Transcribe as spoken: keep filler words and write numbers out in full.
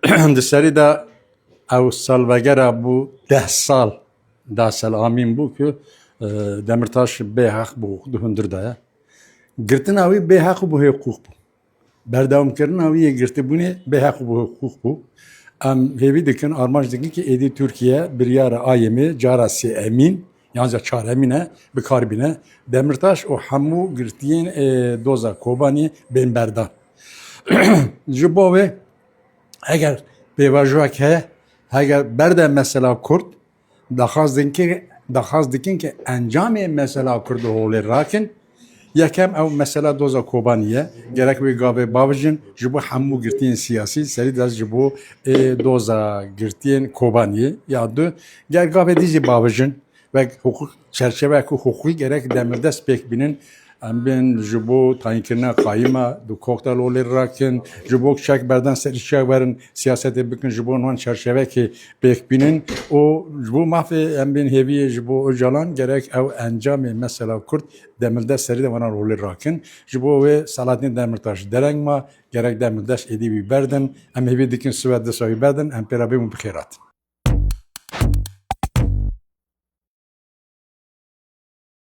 Di serî de ew salvegera bû deh sal da Sel Amîn bû ku, e, Demirtaş bê heq bû di hundir de ye. Girtina wî bê heq û bê hiqûq bû. Berdewamkirina wî yê girtibûnê bê heq û bê hiqûq bû. Em hêvî dikin, armanc dikin ki êdî Tirkiye biryara A Y M'ê cara sêemîn, yan jî çaremîn e, bi kar bîne. Demirtaş û hemû girtiyên, e, doza Kobaniyê bên berdan. Ji bo wê eger pêvajoyek heye, heger berde mesela Kurd, daxwaz dikin, daxwaz dikin ki encamê mesela Kurd holê rakin. Yekem ew mesela doza Kobanî ye. Gerek wê gavê bavijin ji bo hemû girtiyên siyasî, serî de ji bo, ê, doza girtiyên Kobaniyê. Ya du, ger gavê dî jî bavijin, wek hiqûq, çerçeveyek hiqûqî gerek demirdest pêk bînin. Em bên ji bo tayînkirina qayîma du koktel olê rakin, ji bo çek berdan serî çek werin siyasetê bikin, ji bo wan çerçevekê pêk bînin û ji bo mafê em bên hêviyê ji bo Ocalan gerek ew encamê mesela Kurd demirdest serî de wana rolê rakin. Ji bo wê Selahattin Demirtaş dereng ma, gerek demirdest êdî wî berdin. Em hêvî dikin siwet disa wî berdin, em pê re bibin bi xêrat.